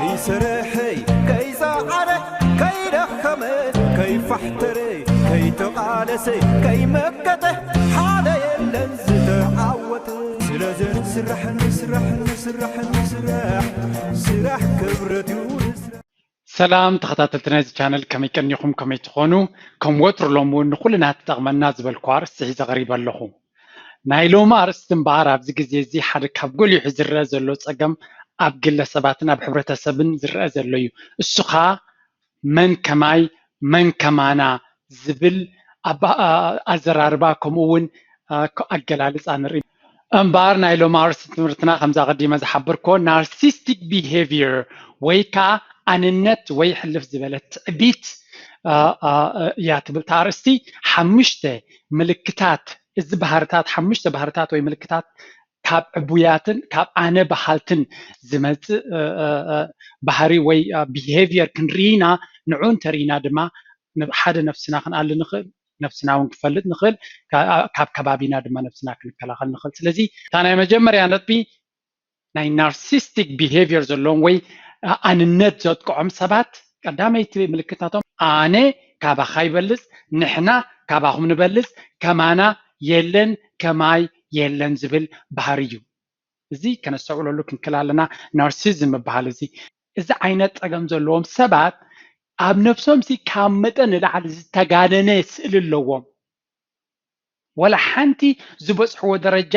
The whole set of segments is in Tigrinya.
ከይሰርሐ፣ ከይፀዓረ፣ ከይደኸመ፣ ከይፋሕተረ፣ ከይተቓለሰ፣ ከይመከተ፣ ሓደ የለን ዝተዓወተ። ስለዚ ንስራሕ፣ ንስራሕ፣ ንስራሕ፣ ንስራሕ፣ ስራሕ ክብረት እዩ፣ ንስራሕ። ሰላም ተኸታተልቲ ናይዚ ቻነል፣ ከመይ ቀኒኹም? ከመይ ትኾኑ? ከም ወትሩ ሎም እውን ንኹልና ትጠቕመና ዝበልኩ ኣርእስቲ ሒዘ ቀሪበ ኣለኹ። ናይ ሎሚ ኣርእስቲ እምበኣር ኣብዚ ግዜ እዚ ሓደ ካብ ጎሊሑ ዝረአ ዘሎ ጸገም ኣብ ግለሰባትን ኣብ ሕብረተሰብን ዝረአ ዘሎ እዩ። እሱ ኸኣ መን ከማይ መን ከማና ዝብል ኣባ-፣ ኣ-፣ ኣዘራርባ ከምኡ እውን፣ ኣ፣ ክ-፣ ኣገላልጻ ንርኢ። እምበኣር ናይ ሎሚ ኣርእስቲ ትምህርትና ከምዛ ቀዲመ ዝሓበርክዎ ናርሲስቲክ ቢሄቪየር ወይ ከኣ ኣንነት ወይ ሕልፍ ዝበለ ትዕቢት፣ ኣ፣ ኣ፣ እያ ትብል እታ ኣርእስቲ። ሓሙሽተ ምልክታት፣ እዚ ባህርታት፣ ሓሙሽተ ባህርታት ወይ ምልክታት ካብ ዕቡያትን ካብ ኣነ በሃልትን ዝመጽእ፣ እ፣ እ፣ እ፣ ባህሪ ወይ፣ እ፣ ቢሄቪየር ክንርኢ ኢና። ንዑ እንተርኢና ድማ ን-፣ ሓደ ነፍስና ክንኣሊ ንኽእል፣ ነፍስና እውን ክፈልጥ ንኽእል፣ ካ-፣ ካብ ከባቢና ድማ ነፍስና ክንከላኸል ንኽእል። ስለዚ እታ ናይ መጀመርያ ነጥቢ ናይ ናርሲስቲክ ቢሄቪየር ዘለዎም ወይ ኣንነት ዘጥቅዖም ሰባት ቀዳመይቲ ምልክታቶም ኣነ ካባኻ ይበልጽ፣ ንሕና ካባኹም ንበልጽ፣ ከማና የለን፣ ከማይ የለን ዝብል ባህሪ እዩ። እዚ ከነስተውዕለሉ ክንክእል ኣለና። ናርሲዝም ምበሃል እዚ፣ እዚ ዓይነት ጸገም ዘለዎም ሰባት ኣብ ነፍሶም ሲ ካብ መጠን ንላዕሊ ዝተጋነነ ስእሊ ኣለዎም። ወላ ሓንቲ ዝበጽሕዎ ደረጃ፣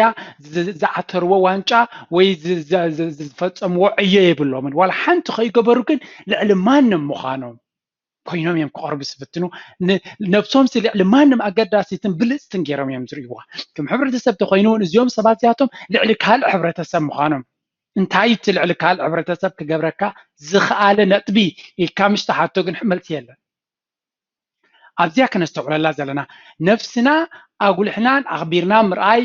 ዝ-፣ ዝዓተርዎ ዋንጫ ወይ ዝ-፣ ዝ-፣ ዝ-፣ ዝፈጸምዎ ዕዮ የብሎምን። ወላ ሓንቲ ከይገበሩ ግን ልዕሊ ማንም ምዃኖም ኮይኖም እዮም ክቐርቡ ዝፍትኑ። ን-፣ ነብሶም ሲ ልዕሊ ማንም ኣገዳሲትን ብልጽትን ገይሮም እዮም ዝርእይዋ። ከም ሕብረተሰብ ተኮይኑ እውን እዚኦም ሰባት እዚኣቶም ልዕሊ ካልእ ሕብረተሰብ ምዃኖም። እንታይ እቲ ልዕሊ ካልእ ሕብረተሰብ ክገብረካ ዝኸኣለ ነጥቢ ኢልካ ምስ ተሓቶ ግን መልሲ የለን። ኣብዚኣ ከነስተውዕለላ ዘለና ነፍስና ኣጉልሕናን ኣኽቢርና ምርኣይ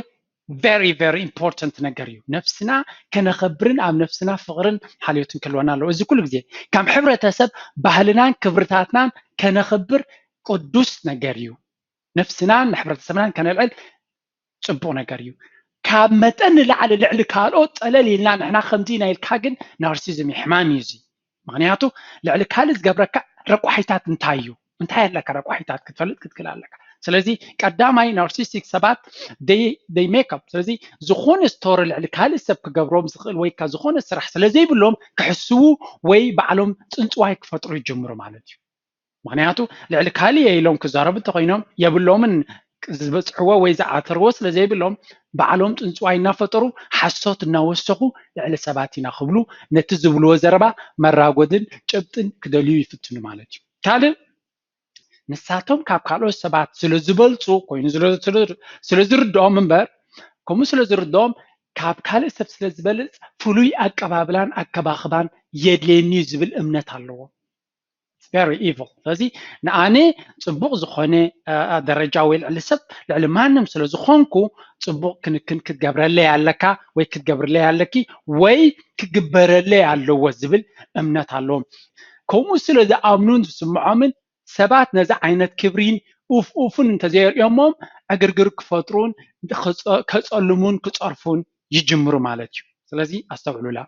very very important ነገር እዩ። ነፍስና ከነኸብርን ኣብ ነፍስና ፍቕርን ሓልዮትን ክህልወና ኣለዎ። እዚ ኩሉ ግዜ ከም ሕብረተሰብ ባህልናን ክብርታትናን ከነኸብር ቅዱስ ነገር እዩ። ነፍስናን ንሕብረተሰብናን ከነልዕል ጽቡቕ ነገር እዩ። ካብ መጠን ንላዕሊ ልዕሊ ካልኦት ጸለል ኢልና ንሕና ከምዚ ኢና ኢልካ ግን ናርሲዝም እዩ፣ ሕማም እዩ እዚ። ምኽንያቱ ልዕሊ ካልእ ዝገብረካ ረቋሒታት እንታይ እዩ? እንታይ ኣለካ ረቋሒታት ክትፈልጥ ክትክእል ኣለካ። ስለዚ ቀዳማይ ናርሲስቲክ ሰባት they make up። ስለዚ ዝኾነ ስቶሪ ልዕሊ ካልእ ሰብ ክገብሮም ዝኽእል ወይ ከ ዝኾነ ስራሕ ስለ ዘይብሎም ክሕስዉ ወይ ባዕሎም ጽንጽዋይ ክፈጥሩ ይጅምሩ ማለት እዩ። ምኽንያቱ ልዕሊ ካልእ እየ ኢሎም ክዛረቡ እንተኾይኖም የብሎምን። ዝበጽሕዎ ወይ ዝዓተርዎ ስለ ዘይብሎም ባዕሎም ጽንጽዋይ እናፈጠሩ ሓሶት እናወሰኹ ልዕሊ ሰባት ኢና ክብሉ ነቲ ዝብልዎ ዘረባ መራጎድን ጭብጥን ክደልዩ ይፍትኑ ማለት እዩ። ካልእ ንሳቶም ካብ ካልኦት ሰባት ስለ ዝበልጹ ኮይኑ ስለ፣ ስለ፣ ስለ ዝርድኦም እምበር ከምኡ ስለ ዝርድኦም ካብ ካልእ ሰብ ስለ ዝበልጽ ፍሉይ ኣቀባብላን ኣከባኽባን የድልየኒ እዩ ዝብል እምነት ኣለዎም። It's very evil። ስለዚ ንኣነ ጽቡቕ ዝኾነ፣ እ፣ ደረጃ ወይ ልዕሊ ሰብ ልዕሊ ማንም ስለ ዝኾንኩ ጽቡቕ ክንክን ክትገብረለይ ኣለካ ወይ ክትገብርለይ ኣለኪ ወይ ክግበረለይ ኣለዎ ዝብል እምነት ኣለዎም። ከምኡ ስለ ዝኣምኑን ዝስምዖምን ሰባት ነዚ ዓይነት ክብሪን ኡፍ ኡፍን እንተዘየርእዮሞም ዕግርግር ክፈጥሩን ክጸ-፣ ከጸልሙን ክጸርፉን ይጅምሩ ማለት እዩ። ስለዚ ኣስተውዕሉላ።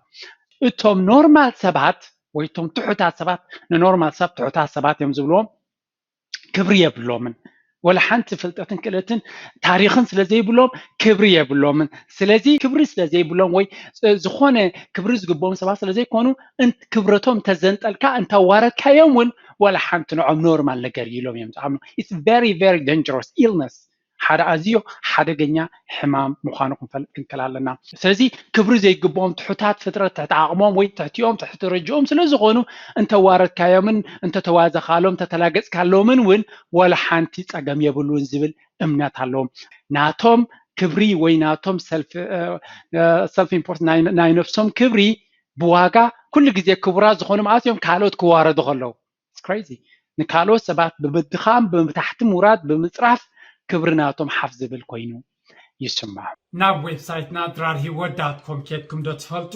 እቶም ኖርማል ሰባት ወይ እቶም ትሑታት ሰባት ንኖርማል ሰብ ትሑታት ሰባት እዮም ዝብልዎም። ክብሪ የብሎምን። ወላ ሓንቲ ፍልጠትን ክእለትን ታሪኽን ስለ ዘይብሎም ክብሪ የብሎምን። ስለዚ ክብሪ ስለ ዘይብሎም ወይ ዝ-፣ ዝኾነ ክብሪ ዝግብኦም ሰባት ስለ ዘይኮኑ እን-፣ ክብረቶም እንተዘንጠልካ እንተዋረድካዮም እውን ወላ ሓንቲ ንዖም ኖርማል ነገር እዩ ኢሎም እዮም ዝኣምኑ። It's very very dangerous illness። ሓደ ኣዝዮ ሓደገኛ ሕማም ምዃኑ ክንፈልጥ ክንክእል ኣለና። ስለዚ ክብሪ ዘይግብኦም ትሑታት ፍጥረት ትሕቲ ዓቕሞም ወይ ትሕቲኦም ትሕቲ ደረጅኦም ስለ ዝኾኑ እንተዋረድካዮምን እንተተዋዘኻሎም እንተተላገጽካሎምን እውን ወላ ሓንቲ ጸገም የብሉን ዝብል እምነት ኣለዎም። ናቶም ክብሪ ወይ ናቶም ሰልፍ፣ እ፣ እ፣ ሰልፍ ኢምፖርት ናይ፣ ናይ ነፍሶም ክብሪ ብዋጋ ኩሉ ግዜ ክቡራት ዝኾኑ መዓት እዮም ካልኦት ክዋረዱ ከለዉ። It's crazy። ንካልኦት ሰባት ብምድኻም፣ ብታሕቲ ምውራድ፣ ብምጽራፍ ክብሪ ናቶም ሓፍ ዝብል ኮይኑ ይስምዖም። ናብ ዌብሳይትና ድራር ሂወት ዳት ኮም ኬድኩም ዶ ትፈልጡ?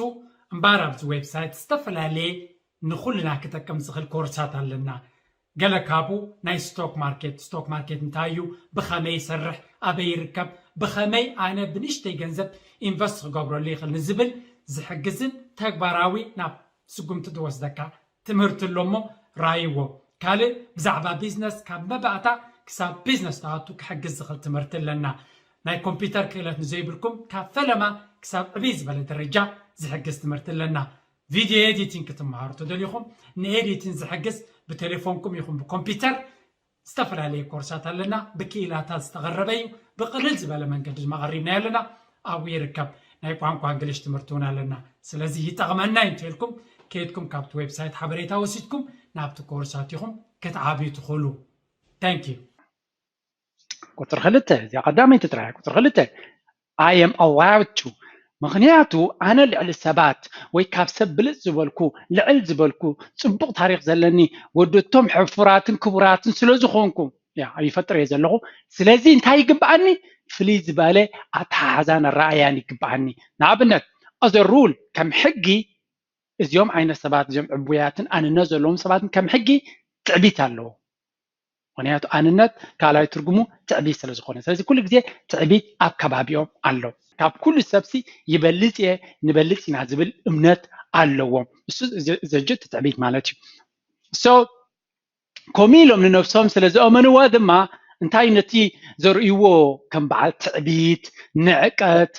እምበኣር ኣብዚ ዌብሳይት ዝተፈላለየ ንኹልና ክጠቅም ዝኽእል ኮርሳት ኣለና። ገለ ካብኡ ናይ ስቶክ ማርኬት፣ ስቶክ ማርኬት እንታይ እዩ፣ ብኸመይ ይሰርሕ፣ ኣበይ ይርከብ፣ ብኸመይ ኣነ ብንእሽተይ ገንዘብ ኢንቨስት ክገብረሉ ይኽእል ንዝብል ዝሕግዝን ተግባራዊ ናብ ስጉምቲ ትወስደካ ትምህርቲ ኣሎ እሞ ራይዎ። ካልእ ብዛዕባ ቢዝነስ ካብ መባእታ ክሳብ ቢዝነስ ትኣቱ ክሕግዝ ዝኽእል ትምህርቲ ኣለና። ናይ ኮምፒውተር ክእለት ንዘይብልኩም ካብ ፈለማ ክሳብ ዕብይ ዝበለ ደረጃ ዝሕግዝ ትምህርቲ ኣለና። ቪድዮ ኤዲቲንግ ክትመሃሩ ተደሊኹም ንኤዲቲንግ ዝሕግዝ ብቴሌፎንኩም ይኹን ብኮምፒውተር ዝተፈላለየ ኮርሳት ኣለና። ብክኢላታት ዝተቐረበ እዩ። ብቕልል ዝበለ መንገዲ ድማ ኣቐሪብናዮ ኣለና። ኣብኡ ይርከብ። ናይ ቋንቋ እንግሊሽ ትምህርቲ እውን ኣለና። ስለዚ ይጠቕመና እዩ እንተልኩም ከይድኩም ካብቲ ዌብሳይት ሓበሬታ ወሲድኩም ናብቲ ኮርሳት ኢኹም ክትዓብዩ ትኽእሉ። Thank you። ቁፅሪ ክልተ እዚኣ ቀዳመይቲ ጥራይ ቁፅሪ ክልተ I am allowed to ምኽንያቱ ኣነ ልዕሊ ሰባት ወይ ካብ ሰብ ብልፅ ዝበልኩ ልዕል ዝበልኩ ፅቡቕ ታሪክ ዘለኒ ወደቶም ሕፉራትን ክቡራትን ስለ ዝኾንኩ ያ ይፈጥር እየ ዘለኹ ስለዚ እንታይ ይግብኣኒ ፍልይ ዝበለ ኣተሓሓዛን ኣረኣያን ይግብኣኒ ንኣብነት as a rule ከም ሕጊ እዚኦም ዓይነት ሰባት እዚኦም ዕቡያትን ኣንነት ዘለዎም ሰባትን ከም ሕጊ ትዕቢት ኣለዎ ምኽንያቱ ኣንነት ካልኣይ ትርጉሙ ትዕቢት ስለ ዝኾነ ስለዚ ኩሉ ግዜ ትዕቢት ኣብ ከባቢኦም ኣሎ ካብ ኩሉ ሰብሲ ይበልፅ እየ ንበልፅ ኢና ዝብል እምነት ኣለዎም እሱ ዘጅት ትዕቢት ማለት እዩ so ከምኡ ኢሎም ንነብሶም ስለ ዝኣመንዋ ድማ እንታይ ነቲ ዘርእይዎ ከም በዓል ትዕቢት ንዕቀት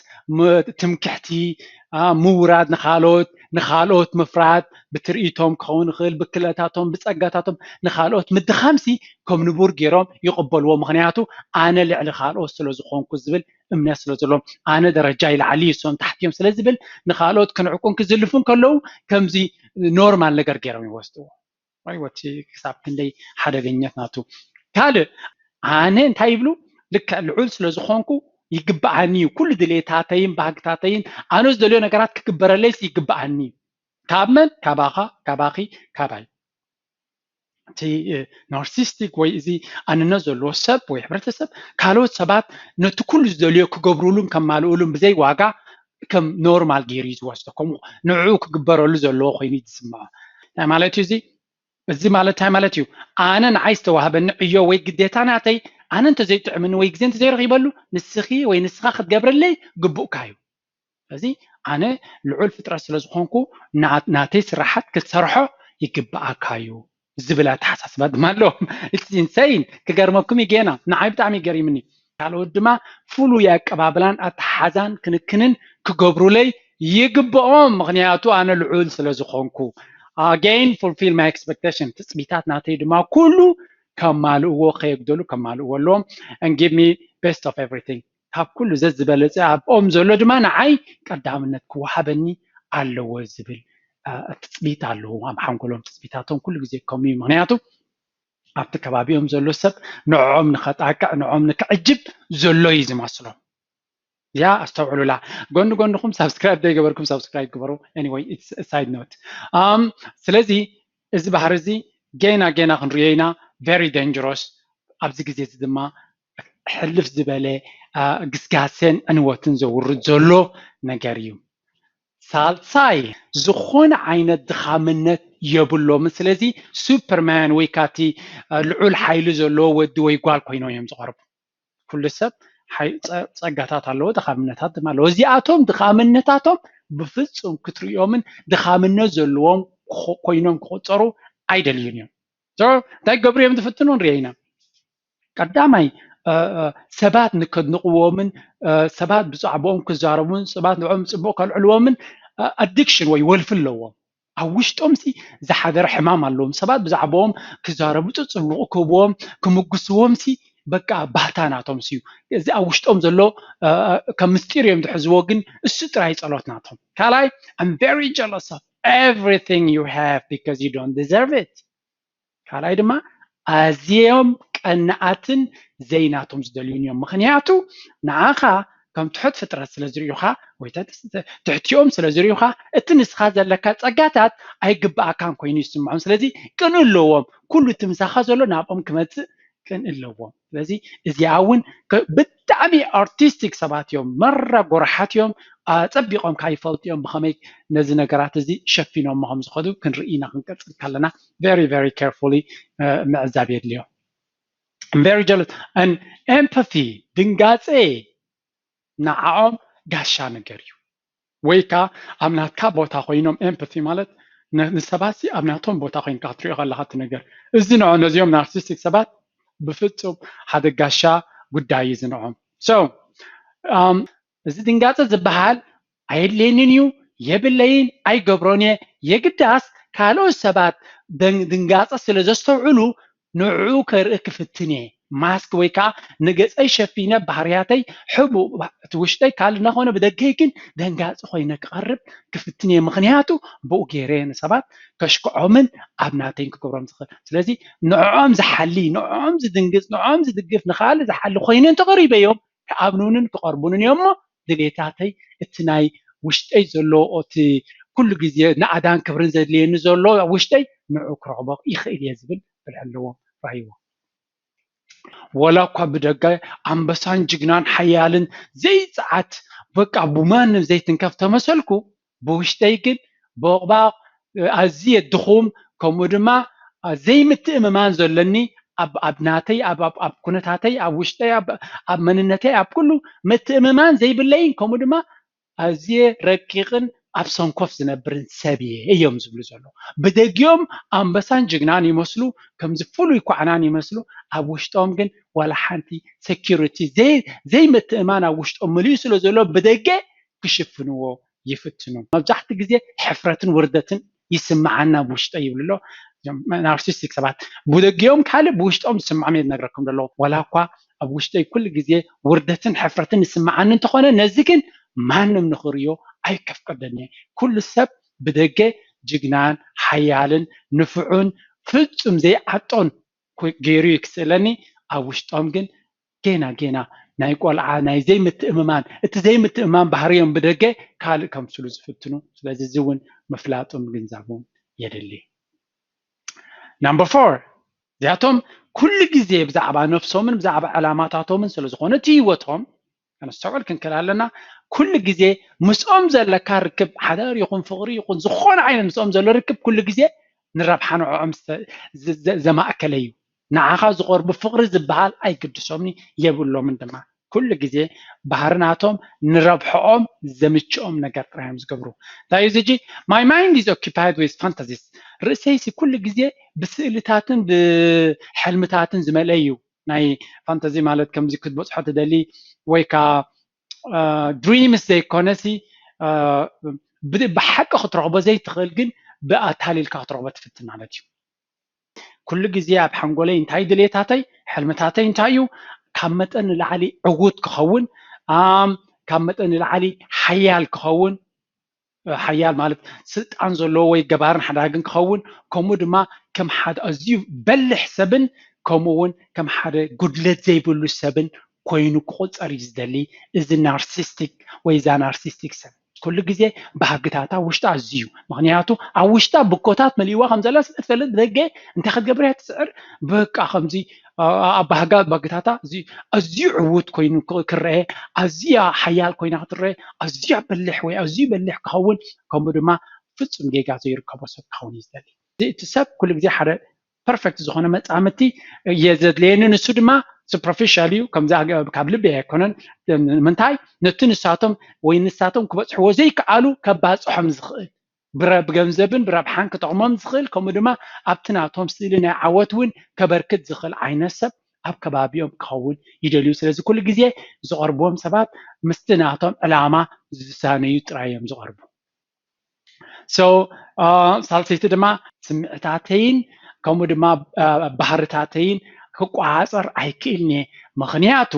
ትምክሕቲ ምውራድ ንኻልኦት ንኻልኦት ምፍራድ ብትርኢቶም ክኸውን ይኽእል ብክለታቶም ብፀጋታቶም ንኻልኦት ምድኻምሲ ከም ንቡር ገይሮም ይቕበልዎ ምኽንያቱ ኣነ ልዕሊ ካልኦት ስለ ዝኾንኩ ዝብል እምነት ስለ ዘለዎም ኣነ ደረጃ ይልዓሊ እሶም ታሕቲ እዮም ስለ ዝብል ንኻልኦት ክንዕቁን ክዝልፉን ከለዉ ከምዚ ኖርማል ነገር ገይሮም ይወስድዎ ወይ ወቲ ክሳብ ክንደይ ሓደገኛት ናቱ ካልእ ኣነ እንታይ ይብሉ ልክዕ ልዑል ስለ ዝኾንኩ ይግብኣኒ እዩ ኩሉ ድሌታተይን ባህግታተይን ኣነ ዝደልዮ ነገራት ክግበረለይስ ይግብኣኒ እዩ ካብ መን ካባኻ ካባኺ ካባይ እቲ ናርሲስቲክ ወይ እዚ ኣንነት ዘለዎ ሰብ ወይ ሕብረተሰብ ካልኦት ሰባት ነቲ ኩሉ ዝደልዮ ክገብሩሉን ከማልኡሉን ብዘይ ዋጋ ከም ኖርማል ገይሩ እዩ ዝወስዶ ከምኡ ንዕኡ ክግበረሉ ዘለዎ ኮይኑ እዩ ዝስምዖ እንታይ ማለት እዩ እዚ እዚ ማለት እንታይ ማለት እዩ ኣነ ንዓይ ዝተዋህበኒ ዕዮ ወይ ግዴታ ናተይ ኣነ እንተዘይጥዕምኒ ወይ ግዜ እንተዘይረኺበሉ ንስኺ ወይ ንስኻ ክትገብረለይ ግቡእካ እዩ ስለዚ ኣነ ልዑል ፍጥረት ስለ ዝኾንኩ ናተይ ስራሓት ክትሰርሖ ይግብኣካ እዩ ዝብል ኣተሓሳስባ ድማ ኣለዎም ኢንሰይን ክገርመኩም እዩ ጌና ንዓይ ብጣዕሚ ገሪምኒ ካልኦት ድማ ፍሉይ ኣቀባብላን ኣተሓዛን ክንክንን ክገብሩለይ ይግብኦም ምኽንያቱ ኣነ ልዑል ስለ ዝኾንኩ again fulfill my expectation ትፅቢታት ናተይ ድማ ኩሉ ከማልእዎ ከየግደሉ ከማልእዎ ኣለዎም and give me best of everything ካብ ኩሉ ዘዝበለፀ ኣብኦም ዘሎ ድማ ንዓይ ቀዳምነት ክወሃበኒ ኣለዎ ዝብል ትፅቢት ኣለዎም ኣብ ሓንጎሎም ትፅቢታቶም ኩሉ ግዜ ከምኡ እዩ ምክንያቱ ኣብቲ ከባቢኦም ዘሎ ሰብ ንዕኦም ንኸጣቅዕ ንዕኦም ንክዕጅብ ዘሎ እዩ ዝመስሎም ያ ኣስተውዕሉላ ጎኒ ጎንኹም ሳብስክራይብ ዘይገበርኩም ሳብስክራይብ ግበሩ anyway side note ስለዚ እዚ ባህሪ እዚ ጌና ጌና ክንሪኦ ኢና very dangerous ኣብዚ ግዜ እዚ ድማ ሕልፍ ዝበለ ግስጋሴን ዕንወትን ዘውርድ ዘሎ ነገር እዩ ሳልሳይ ዝኾነ ዓይነት ድኻምነት የብሎምን ስለዚ ሱፐርማን ወይ ካቲ ልዑል ሓይሊ ዘለዎ ወዲ ወይ ጓል ኮይኖም እዮም ዝቐርቡ ኩሉ ሰብ ፀጋታት ኣለዎ ድኻምነታት ድማ ኣለዎ እዚኣቶም ድኻምነታቶም ብፍፁም ክትርእዮምን ድኻምነት ዘለዎም ኮይኖም ክቆፀሩ ኣይደልዩን እዮም እንታይ ገብሩ እዮም ዝፍትኑ ንሪኦ ኢና ቀዳማይ ሰባት ንከድንቕዎምን ሰባት ብዛዕባኦም ክዛረቡን ሰባት ንዕኦም ፅቡቅ ከልዕልዎምን ኣዲክሽን ወይ ወልፊ ኣለዎም ኣብ ውሽጦም ሲ ዝሓደረ ሕማም ኣለዎም ሰባት ብዛዕባኦም ክዛረቡ ፅፅቡቅ ክህብዎም ክምጉስዎም ሲ በቃ ባህታ ናቶም ሲዩ እዚ ኣብ ውሽጦም ዘሎ ከም ምስጢር እዮም ዝሕዝዎ ግን እሱ ጥራይ ጸሎት ናቶም ካልኣይ I'm very jealous of everything you have because you don't deserve it ካልኣይ ድማ ኣዝዮም ቀናኣትን ዘይናቶም ዝደልዩን እዮም ምክንያቱ ንዓኻ ከም ትሑት ፍጥረት ስለ ዝርዩኻ ወይ ትሕቲኦም ስለ ዝርዩኻ እቲ ንስኻ ዘለካ ጸጋታት ኣይግብኣካን ኮይኑ ይስምዖም ስለዚ ቅን ኣለዎም ኩሉ እቲ ምሳኻ ዘሎ ናብኦም ክመጽእ ቅን ኣለዎም ስለዚ እዚኣ እውን ብጣዕሚ ኣርቲስቲክ ሰባት እዮም መራ ጎርሓት እዮም ኣጸቢቖም ካይፈልጡ እዮም ብኸመይ ነዚ ነገራት እዚ ሸፊኖሞ ከም ዝኸዱ ክንርኢ ኢና ክንቀፅል ከለና very very carefully ምዕዛብ የድልዮ very jealous and empathy ድንጋፀ ንዓኦም ጋሻ ነገር እዩ ወይ ከዓ ኣብ ናትካ ቦታ ኮይኖም empathy ማለት ንሰባት ኣብ ናቶም ቦታ ኮይንካ ክትሪኦ ከለካ እቲ ነገር እዚ ንዖ ነዚኦም ናርሲስቲክ ሰባት ብፍጹም ሓደ ጋሻ ጉዳይ እዩ ዝንዖም። So እዚ ድንጋጸ ዝበሃል ኣየድልየንን እዩ፣ የብለይን፣ ኣይገብሮን እየ። የግዳስ ካልኦት ሰባት ድንጋጸ ስለ ዘስተውዕሉ ንዕኡ ከርኢ ክፍትን እየ። ማስክ ወይ ከዓ ንገጸይ ሸፊነ ባህርያተይ ሕቡእ እቲ ውሽጠይ ካልእ እናኾነ ብደገይ ግን ደንጋጺ ኮይነ ክቐርብ ክፍትን እየ። ምኽንያቱ ብኡ ገይረ ንሰባት ከሽክዖምን ኣብ ናተይን ክገብሮም ዝኽእል። ስለዚ ንዕኦም ዝሓሊ፣ ንዕኦም ዝድንግጽ፣ ንዕኦም ዝድግፍ፣ ንኻልእ ዝሓሊ ኮይነ እንተቐሪበዮም ክኣምኑንን ክቐርቡንን እዮም እሞ ድሌታተይ እቲ ናይ ውሽጠይ ዘሎ እቲ ኩሉ ግዜ ንኣዳን ክብርን ዘድልየኒ ዘሎ ውሽጠይ ንዑ ክረኽቦ ይኽእል እየ ዝብል ብልሒ ኣለዎ ራእይዎ። ወላ እኳ ብደገ ኣንበሳን ጅግናን ሓያልን ዘይፅዓት በቃ ብማንም ዘይትንከፍ ተመሰልኩ፣ ብውሽጠይ ግን ቦቕባቕ ኣዝየ ድኹም፣ ከምኡ ድማ ዘይምትእምማን ዘለኒ ኣብ ናተይ ኣብ ኩነታተይ ኣብ ውሽጠይ ኣብ መንነተይ ኣብ ኩሉ ምትእምማን ዘይብለይን ከምኡ ድማ ኣዝየ ረቂቕን ኣብ ሰንኮፍ ዝነብርን ሰብ እየ እዮም ዝብሉ ዘለዉ። ብደጊኦም ኣንበሳን ጅግናን ይመስሉ፣ ከምዚ ፍሉይ ኳዕናን ይመስሉ፣ ኣብ ውሽጦም ግን ዋላ ሓንቲ ሴኪሪቲ ዘይምትእማን ኣብ ውሽጦም መሊኡ ስለ ዘሎ ብደገ ክሽፍንዎ ይፍትኑ። መብዛሕትኡ ግዜ ሕፍረትን ውርደትን ይስምዓና ኣብ ውሽጠይ ይብሉ ኣሎ። ናርሲስቲክ ሰባት ብደጊኦም ካልእ ብውሽጦም ዝስምዖም እየ ዝነግረኩም ዘሎ። ዋላ እኳ ኣብ ውሽጠይ ኩሉ ግዜ ውርደትን ሕፍረትን ይስምዓኒ እንተኾነ ነዚ ግን ማንም ንኽርእዮ ኣይከፍቅደን እየ። ኩሉ ሰብ ብደገ ጅግናን ሓያልን ንፉዑን ፍጹም ዘይዓጦን ገይሩ እዩ ክስእለኒ፣ ኣብ ውሽጦም ግን ጌና ጌና ናይ ቆልዓ ናይ ዘይምትእምማን እቲ ዘይምትእምማን ባህርዮም ብደገ ካልእ ከምስሉ ዝፍትኑ። ስለዚ እዚ እውን ምፍላጡ ምግንዛቡ የድሊ። ናምበር ፎር እዚኣቶም ኩሉ ግዜ ብዛዕባ ነፍሶምን ብዛዕባ ዕላማታቶምን ስለ ዝኾነ እቲ ህይወቶም ከነስተውዕል ክንክእል ኣለና። ኩሉ ግዜ ምስኦም ዘለካ ርክብ ሓዳር ይኹን ፍቕሪ ይኹን ዝኾነ ዓይነት ምስኦም ዘሎ ርክብ ኩሉ ግዜ ንረብሓ ንዕኦም ዘማእከለ እዩ። ንዓኻ ዝቐርቡ ፍቕሪ ዝበሃል ኣይግድሶምን የብሎምን ድማ። ኩሉ ግዜ ባህሪ ናቶም ንረብሕኦም ዘምችኦም ነገር ጥራይ እዮም ዝገብሩ። እንታይ እዩ እዚ? My mind is occupied with fantasies። ርእሰይሲ ኩሉ ግዜ ብስእልታትን ብሕልምታትን ዝመልአ እዩ። ናይ ፋንታዚ ማለት ከምዚ ክትበፅሖ ትደሊ ወይ ከዓ ድሪምስ ዘይኮነሲ ብሓቂ ክትረኽቦ ዘይትኽእል ግን ብኣታሊልካ ክትረኽቦ ትፍትን ማለት እዩ። ኩሉ ግዜ ኣብ ሓንጎለይ እንታይ ድሌታተይ ሕልምታተይ እንታይ እዩ? ካብ መጠን ንላዕሊ ዕዉት ክኸውን፣ ካብ መጠን ንላዕሊ ሓያል ክኸውን፣ ሓያል ማለት ስልጣን ዘለዎ ወይ ገባርን ሓዳግን ክኸውን፣ ከምኡ ድማ ከም ሓደ ኣዝዩ በልሕ ሰብን ከምኡ እውን ከም ሓደ ጉድለት ዘይብሉ ሰብን ኮይኑ ክቑፀር እዩ ዝደሊ። እዚ ናርሲስቲክ ወይ እዛ ናርሲስቲክ ሰብ ኩሉ ግዜ ባህግታታ ውሽጣ ኣዝዩ፣ ምክንያቱ ኣብ ውሽጣ ብኮታት መሊእዋ ከም ዘላ ስለ ትፈልጥ ብደገ እንታይ ክትገብር እያ ትፅዕር? በቃ ከምዚ ኣብ ባህጋ ባህግታታ ኣዝዩ ዕዉት ኮይኑ ክረአ፣ ኣዝያ ሓያል ኮይና ክትረአ፣ ኣዝያ በልሕ ወይ ኣዝዩ በልሕ ክኸውን፣ ከምኡ ድማ ፍጹም ጌጋ ዘይርከቦ ሰብ ክኸውን እዩ ዝደሊ። እቲ ሰብ ኩሉ ግዜ ሓደ ፐርፌክት ዝኾነ መጻምድቲ እየ ዘድልየኒ፣ ንሱ ድማ ሱፐርፊሻል እዩ፣ ከምዚ ካብ ልቢ ኣይኮነን። ምንታይ ነቲ ንሳቶም ወይ ንሳቶም ክበጽሕዎ ዘይከኣሉ ከባጽሖም ዝኽእል ብገንዘብን ብረብሓን ክጠቕሞም ዝኽእል፣ ከምኡ ድማ ኣብቲ ናቶም ስእሊ ናይ ዓወት እውን ከበርክት ዝኽእል ዓይነት ሰብ ኣብ ከባቢኦም ክኸውን ይደልዩ። ስለዚ ኩሉ ግዜ ዝቐርብዎም ሰባት ምስቲ ናቶም ዕላማ ዝሳነዩ ጥራይ እዮም ዝቐርቡ። So ሳልሰይቲ ድማ ስምዕታተይን ከምኡ ድማ ባህርታተይን ክቆፃፀር ኣይክእልን እየ። ምክንያቱ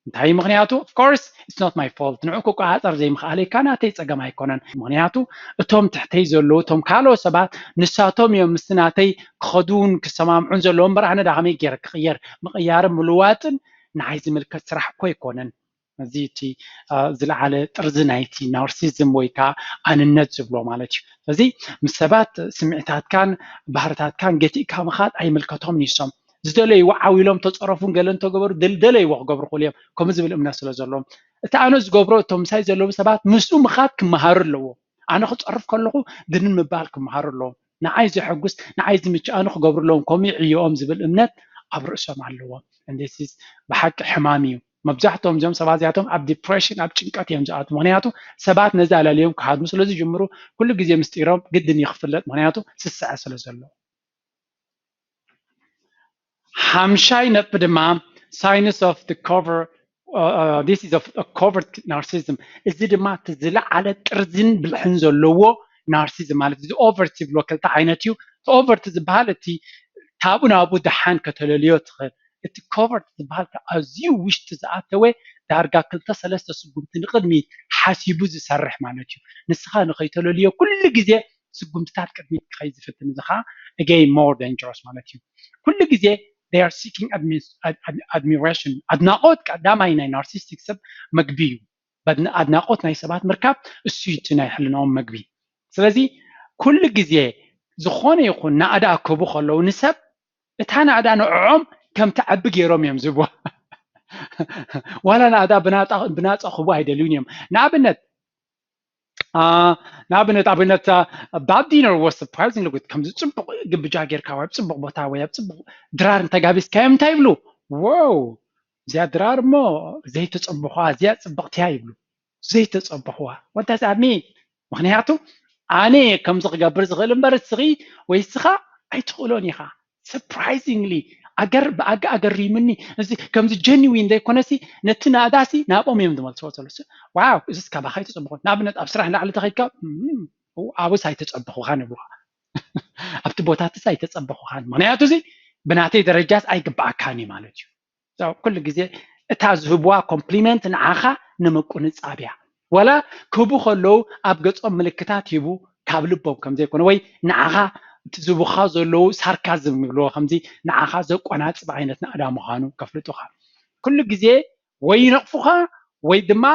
እንታይ ምክንያቱ? Of course it's not my fault። ንዑ ክቆፃፀር ዘይምክኣለይ ካናተይ ፀገም ኣይኮነን። ምክንያቱ እቶም ትሕተይ ዘለዉ እቶም ካልኦት ሰባት ንሳቶም እዮም ምስቲ ናተይ ክኸዱን ክሰማምዑን ዘለዎም እምበር ኣነ ዳኸመይ ገይረ ክቕየር? ምቕያርን ምልዋጥን ንዓይ ዝምልከት ስራሕ እኮ ኣይኮነን። እዚ እቲ ዝለዓለ ጥርዚ ናይቲ ናርሲዝም ወይ ከዓ ኣንነት ዝብሎ ማለት እዩ። ስለዚ ምስ ሰባት ስምዒታትካን ባህርታትካን ገቲእካ ምኻድ ኣይምልከቶም ንሶም ዝደለይዎ ዓው ኢሎም ተፀረፉን ገለ እንተገበሩ ደለይዎ ክገብሩ ክእሉ እዮም ከምኡ ዝብል እምነት ስለ ዘለዎም። እቲ ኣነ ዝገብሮ እቶም ምሳይ ዘለዉ ሰባት ምስኡ ምኻድ ክመሃሩ ኣለዎም። ኣነ ክፀርፍ ከለኹ ድንን ምባል ክመሃሩ ኣለዎም። ንዓይ ዘሐጉስ ንዓይ ዝምችእ ኣነ ክገብሩ ኣለዎም ከምኡ ይዕዮኦም ዝብል እምነት ኣብ ርእሶም ኣለዎም። እንደሲስ ብሓቂ ሕማም እዩ። መብዛሕትኦም እዚኦም ሰባት እዚኣቶም ኣብ ዲፕሬሽን ኣብ ጭንቀት እዮም ዝኣትዉ። ምክንያቱ ሰባት ነዚ ኣለልዮም ክሃድሙ ስለ ዝጅምሩ ኩሉ ግዜ ምስጢሮም ግድን እዩ ክፍለጥ፣ ምክንያቱ ስስዐ ስለ ዘሎ። ሓምሻይ ነጥቢ ድማ signs of the cover this is a covert narcissism። እዚ ድማ እቲ ዝለዓለ ጥርዝን ብልሕን ዘለዎ ናርሲዝም ማለት እዚ ኦቨርት ዝብሎ ክልተ ዓይነት እዩ። እቲ ኦቨርት ዝበሃል እቲ ታቡ ናቡ ደሓን ከተለልዮ ትኽእል። እቲ ኮቨርት ዝበሃል ኣዝዩ ውሽጢ ዝኣተወ ዳርጋ ክልተ ሰለስተ ስጉምቲ ንቕድሚት ሓሲቡ ዝሰርሕ ማለት እዩ። ንስኻ ንኸይተለልዮ ኩሉ ግዜ ስጉምትታት ቅድሚት ክኸይድ ዝፍትን፣ እዚ ኸዓ again more dangerous ማለት እዩ። ኩሉ ግዜ they are seeking admiration፣ ኣድናቆት ቀዳማይ ናይ ናርሲስቲክ ሰብ መግቢ እዩ። ኣድናቆት ናይ ሰባት ምርካብ እሱ እዩ እቲ ናይ ሕልናኦም መግቢ። ስለዚ ኩሉ ግዜ ዝኾነ ይኹን ናእዳ ክህቡ ከለዉ ንሰብ እታ ናእዳ ንዕዖም ከም ትዓቢ ገይሮም እዮም ዝህብዋ። ዋላ ናእዳ ብናፃ ክህቡ ኣይደልዩን እዮም። ንኣብነት ንኣብነት ኣብነት bad dinner was surprisingly good። ከምዚ ፅቡቅ ግብጃ ጌርካ ወይ ኣብ ፅቡቅ ቦታ ወይ ኣብ ፅቡቅ ድራር እንተጋቢዝካዮም እንታይ ይብሉ? ዎው እዚኣ ድራር እሞ ዘይተፀበኹዋ እዚኣ ፅብቅቲ እያ ይብሉ። ዘይተፀበኹዋ ወዳት ኣሚ ምክንያቱ ኣነ ከምዚ ክገብር ዝኽእል እምበር እስኺ ወይ እስኻ ኣይትኽእሎን ኢኻ። Surprisingly ኣገር ብኣገ ኣገሪምኒ እዚ ከምዚ ጀኒዊን ዘይኮነሲ ነቲ ናእዳሲ ናብኦም እዮም ዝመልስዎ ዘሎ። ዋው እዚስ ካባኻ ኣይተፀበኹን። ንኣብነት ኣብ ስራሕ ንላዕሊ ተኸይድካ ኣብስ ኣይተፀበኹኻን ይብሉኻ። ኣብቲ ቦታትስ ኣይተፀበኹኻን ምክንያቱ እዚ ብናተይ ደረጃስ ኣይግበኣካን እዩ ማለት እዩ። ኩሉ ግዜ እታ ዝህብዋ ኮምፕሊመንት ንዓኻ ንምቁንፃብ እያ። ወላ ክህቡ ከለዉ ኣብ ገፆም ምልክታት ሂቡ ካብ ልቦም ከም ዘይኮነ ወይ ንዓኻ እቲ ዝህቡኻ ዘለዉ ሳርካዝም ይብልዎ ከምዚ ንዓኻ ዘቆናፅብ ዓይነት ናእዳ ምዃኑ ከፍልጡኻ። ኩሉ ግዜ ወይ ይነቕፉኻ ወይ ድማ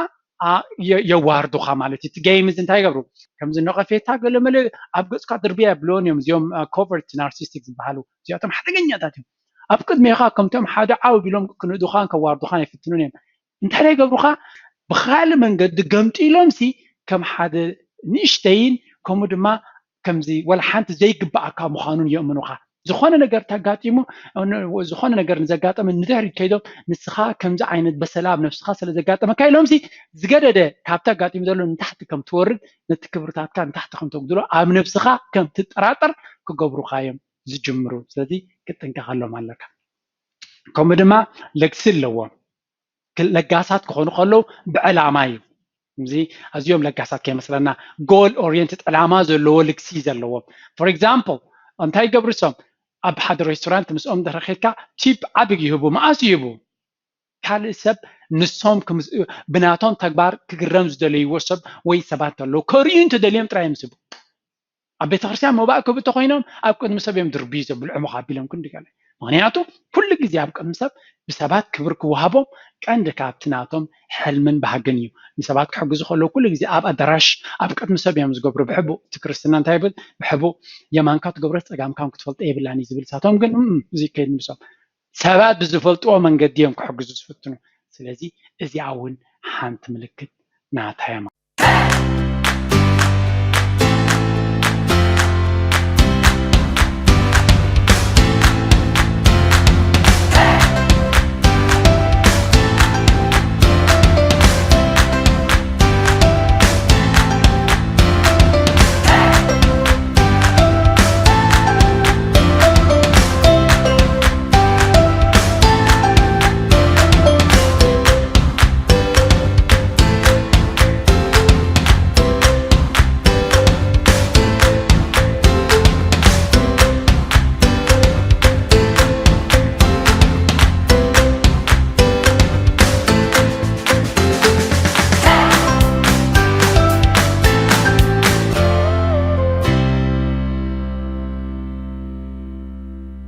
የዋርዱኻ ማለት እዩ። እቲ ጌም እዚ እንታይ ይገብሩ? ከምዚ ነቐፌታ ገለመለ ኣብ ገፅካ ድርብያ የብልዎን እዮም እዚኦም ኮቨርት ናርሲስቲክ ዝበሃሉ። እዚኣቶም ሓደገኛታት እዮም። ኣብ ቅድሜኻ ከምቶም ሓደ ዓው ቢሎም ክንእዱኻን ከዋርዱኻን ኣይፍትኑን እዮም። እንታይ ይገብሩኻ? ብኻልእ መንገዲ ገምጢሎም ሲ ከም ሓደ ንእሽተይን ከምኡ ድማ ከምዚ ወላ ሓንቲ ዘይግባኣካ ምዃኑን የእምኑኻ። ዝኾነ ነገር ተጋጢሙ ዝኾነ ነገር ንዘጋጠመ ንድሕሪት ከይዶም ንስኻ ከምዚ ዓይነት በሰላ ኣብ ነብስኻ ስለ ዘጋጠመካ ኢሎም ሲ ዝገደደ ካብቲ ኣጋጢሙ ዘሎ ንታሕቲ ከም ትወርድ ነቲ ክብርታትካ ንታሕቲ ከም ተጉድሎ ኣብ ነብስኻ ከም ትጠራጠር ክገብሩኻ እዮም ዝጅምሩ። ስለዚ ክትጥንቀቐሎም ኣለካ። ከምኡ ድማ ለግሲ ኣለዎም። ለጋሳት ክኾኑ ከለዉ ብዕላማ እዩ። እዚ ኣዝዮም ለጋሳት ከይመስለና goal oriented ዕላማ ዘለዎ ልግሲ ዘለዎም። For example እንታይ ይገብሩ እሶም ኣብ ሓደ ሬስቶራንት ምስኦም ድሕሪ ኬድካ ቲፕ ዓቢ ይህቡ። መኣስ ይህቡ? ካልእ ሰብ ንሶም ብናቶም ተግባር ክግረም ዝደለይዎ ሰብ ወይ ሰባት ኣለዉ ከርእዩ እንተደልዮም ጥራይ እዮም ዝህቡ። ኣብ ቤተክርስትያን መባእ ክህቡ እንተኮይኖም ኣብ ቅድሚ ሰብ እዮም ድርብዩ ዘብልዑ ምኽ ኣቢሎም ክንዲ ገለ። ምክንያቱ ኩሉ ግዜ ኣብ ቅድሚ ሰብ ብሰባት ክብሪ ክወሃቦም ቀንዲ ካብቲ ናቶም ሕልምን ባህግን እዩ። ንሰባት ክሕግዙ ከለዉ ኩሉ ግዜ ኣብ ኣዳራሽ ኣብ ቅድሚ ሰብ እዮም ዝገብሩ። ብሕቡእ እቲ ክርስትና እንታይ ይብል? ብሕቡእ የማንካ ትገብሮ ጸጋምካ ክትፈልጦ የብላን እዩ ዝብል። ሳቶም ግን እዚ ከይድ ንብሶም ሰባት ብዝፈልጥዎ መንገዲ እዮም ክሕግዙ ዝፍትኑ። ስለዚ እዚኣ እውን ሓንቲ ምልክት ናታ እያ።